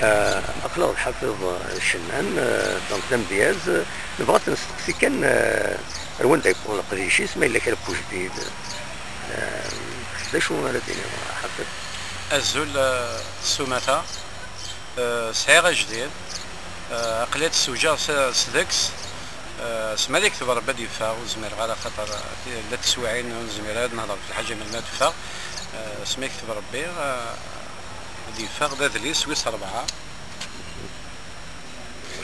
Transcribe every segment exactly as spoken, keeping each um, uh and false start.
Aql-aɣ d Ḥafiḍ Cennan, donc d amedyaz. Nebɣa ad t-nesteqsi kan ar wanda yewweḍ leqdic-is, ma yella kra n ujdid. D acu ara d-tiniḍ a Ḥafiḍ? Azul, eh, s umata. Eh, sɛiɣ ajdid. Eh, aql-i ad t-ssewjaɣ s, s deg-s. Eh, asmi ara yekteb Ṛebbi ad yeffeɣ, ur zmireɣ ara, xaṭer, eh, llant teswiɛin ur nezmir ara ad nehder ɣef lḥaǧa melmi ad teffeɣ. Eh, asmi yekteb Ṛebbi, eh, ad yeffeɣ d adlis wis ṛebɛa.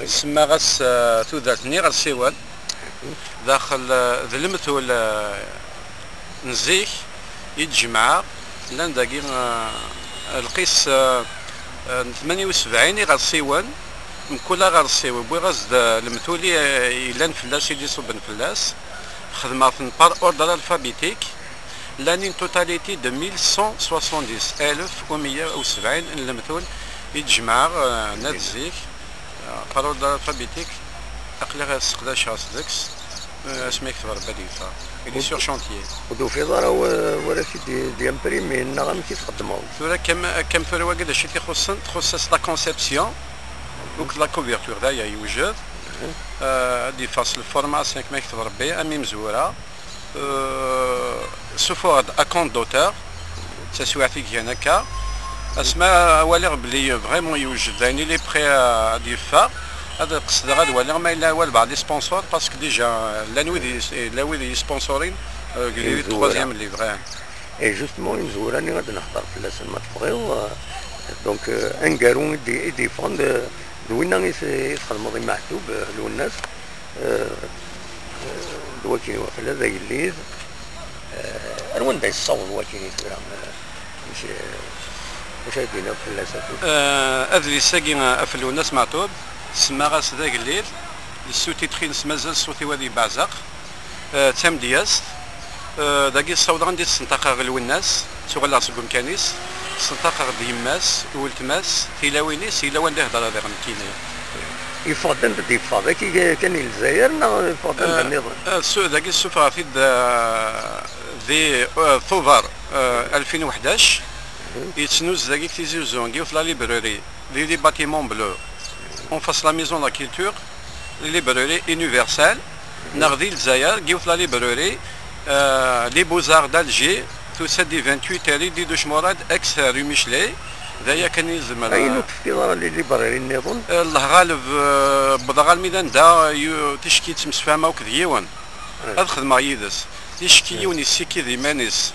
Semmaɣ-as, eh, tudert n yiɣersiwen. Daxel, eh, d lemtul, eh, n zik i d-jemɛeɣ. Llan dagi, eh, lqis, eh, eh, n tmanya u sebɛin iɣersiwen. Mkul aɣersiw wwiɣ-as-d, eh, lemtul i, eh, yellan fell-as, i d-iṣubben fell-as. Xedmeɣ-ten par ordre alphabétique. Llan une totalité de mille cent soixante-dix, alef u meyya u sebɛin n lemtul i d-jemɛeɣ, eh, n at zik. Par ordre alphabétique, aql-aɣ sseqdaceɣ s deg-s, eh, asmi yekteb Ṛebbi ad yeffeɣ. Il est sur chantier. Ur d-tufiḍ ara wa-, wara t-id-, d-yimprimi, neɣ amek i txeddmeḍ? Tura kam, kam tura wagi d acu i t-ixuṣṣen, txuṣṣ-as la conception, donc la couverture, d aya yewjed. Eh, ad yeffeɣ s lforma, asmi yekteb Ṛebbi, am imezwura. Euh, ssufuɣeɣ-d acompte d'auteur, d taswiɛt i gan akka. Asma waliɣ belli vraiment yewjed, d ayen il est prêt ad yeffeɣ, ad qesdeɣ ad waliɣ ma yella walbeɛḍ les sponsors, parce que déjà llan wid yis-, llan wid yisponsorin, euh, deg le troisième livre. Et justement, imezwura-nni ad nehder fell-asen ma tebɣiḍ. Donc, euh, aneggaru i d-, i d-yeffɣen d, d winna i t-, i txedmeḍ i Meɛtub, euh, Lwennas. Eh, d wakken iwafel d agellid. Eh, ar wanda yessaweḍ wakken i tura? Eh, amek, eh, acu ara d-tiniḍ fell-as a Tufi? Eh, adlis-agi, eh, ɣef Lwennas Meɛtub, semmaɣ-as d agellid, le sous-titre-ines mazal ṣṣut-iw ad yebbeɛzeq. Eh, d tamedyazt. Eh, dagi ssawḍeɣ anda i tt-ssenṭaqeɣ i Lwennas, ttuɣaleɣ seg umkan-is, ssenṭaqeɣ-d yemma-s, weltma-s, tilawin-is, yella wanda i hedreɣ diɣ nekkini. Yeffeɣ-d anda d-yeffeɣ, dagi kan i Lezzayer neɣ yeffeɣ-d anda nniḍen? Eh, eh, su-, dagi ssufɣeɣ-t-id, eh, di, eh, Tubeṛ, eh, alfin u ḥdac, yettnuz dagi deg Tizi Uzzu, deg yiwet la librairie, di les bâtiments bleus, en face la maison de la culture. Librairie universelle, neɣ di Lezzayer, deg yiwet la librairie, euh, les Beaux-Arts d'Alger, tusa-d di vingt-huit rue Didouche Mourad, ex rue Michelet, d aya kan i zemreɣ. Ayen ur tefkiḍ ara les librairies nniḍen? Euh, Allah ɣaleb, euh, wwḍeɣ almi d anda, yu-, ticki ttemsefhameɣ akked yiwen. Ad xedmeɣ yid-s. Ticki yiwen yessikid iman-is,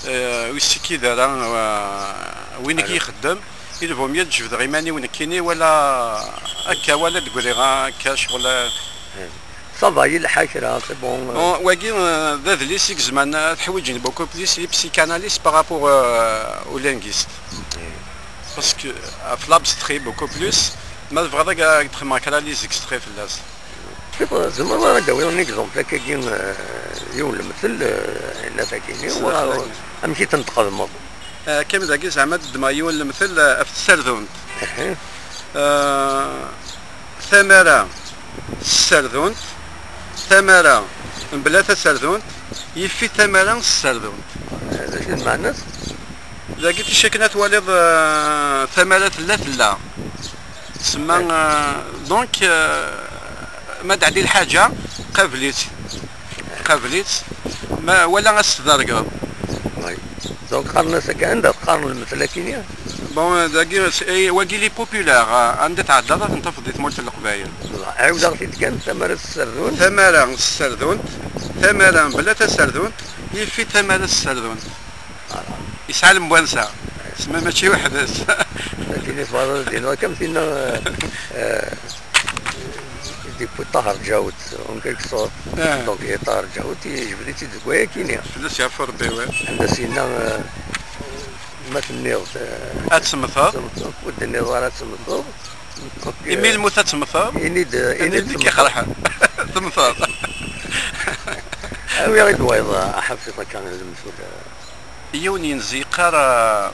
euh, ur yessikid ara, euh, win i k-ixeddem. Il vaut mieux ad jebdeɣ iman-iw nekkini, wala akka, wala ad d-griɣ akka, ccɣel. Ça va, yelḥa kra, c'est bon. Bon, wagi, euh, d adlis i yezman ad ḥwiǧen beaucoup plus les psychanalystes par rapport, euh, aux linguistes. Parce que, euh, ɣef l'abstrait beaucoup plus, ma tebɣiḍ ad d-xedmeɣ kra les extraits fell-as. Tzemreḍ ara d-tawiḍ un exemple akkagi, eh, yiwen lemtel, eh, illa takini, amek i ten-txedmeḍ? Eh, kan dagi zeɛma ad ddmeɣ yiwen lemtel, eh, ɣef tserdunt. Eh, tamara s tserdunt, tamara mebla taserdunt, yif-it tamara s tserdunt. Eh, d acu i d lmeɛna-s? Dagi ticki akken ad twaliḍ, eh, tamara tella, tella. Tsemma, eh, donc, eh, ma d-ɛeddi lḥaǧa, qabel-itt. Qabel-itt. Ma, wala ad s-tdergeḍ. Oui. Donc, qqaren-as akka, anda teqqaren lemtel akkin-i? Bon, dagi, eh, wagi les populaires, eh, anda tɛeddaḍ ad ten-tafeḍ di tmurt n Leqbayel. Ɛiwdeɣ-t-id kan, tamara s tserdunt. Tamara s tserdunt, tamara mebla taserdunt, yif-it tamara s tserdunt. Yesɛa lemwansa. Tsemma mačči weḥd-s. Akken i tebɣiḍ ad d-iniḍ, akka am tinna, eh, eh, i d-yewwi Ṭaher Ǧawet, en quelque sorte. Donc, eh, Ṭaher Ǧawet, yejbed-itt-id deg wayakini. Fell-as yeɛfu Rebbi, wi. Anda s-yenna, eh, ma tenniḍ, eh, ad temmteḍ, ur d-tenniḍ ara ad temmteḍ. Imi lmut ad temmteḍ, ini-d, ini-d i k-iqerḥen. Temmteḍ. Awi-aɣ-id wayeḍ, a Ḥafiḍ, akka lemtul. Yiwen yenzi yeqqar, ah,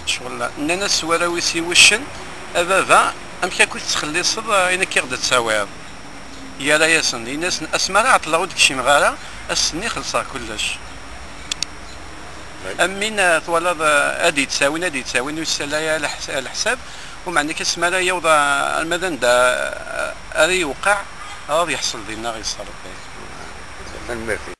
ccɣel, nnan-as warraw-is i wuccen: "A baba, amek akk i tettxelliṣeḍ, ah, ayen akka i ɣ-d-tettawiḍ?" Yerra-yasen, yenna-yasen: "Asmi ara ɛeṭṭleɣ ur d-kcimeɣ ara, ass-nni xellṣeɣ kullec." Am win, eh, twalaḍ, eh, ad yettawin, ad yettawin, ur yessalay ara leḥs-, leḥsab, u meɛna kas mi ara yaweḍ, eh, arma d anda, eh, ara yewqeɛ, ad yeḥṣel dinna ɣer ṣṣerf. Tanemmirt.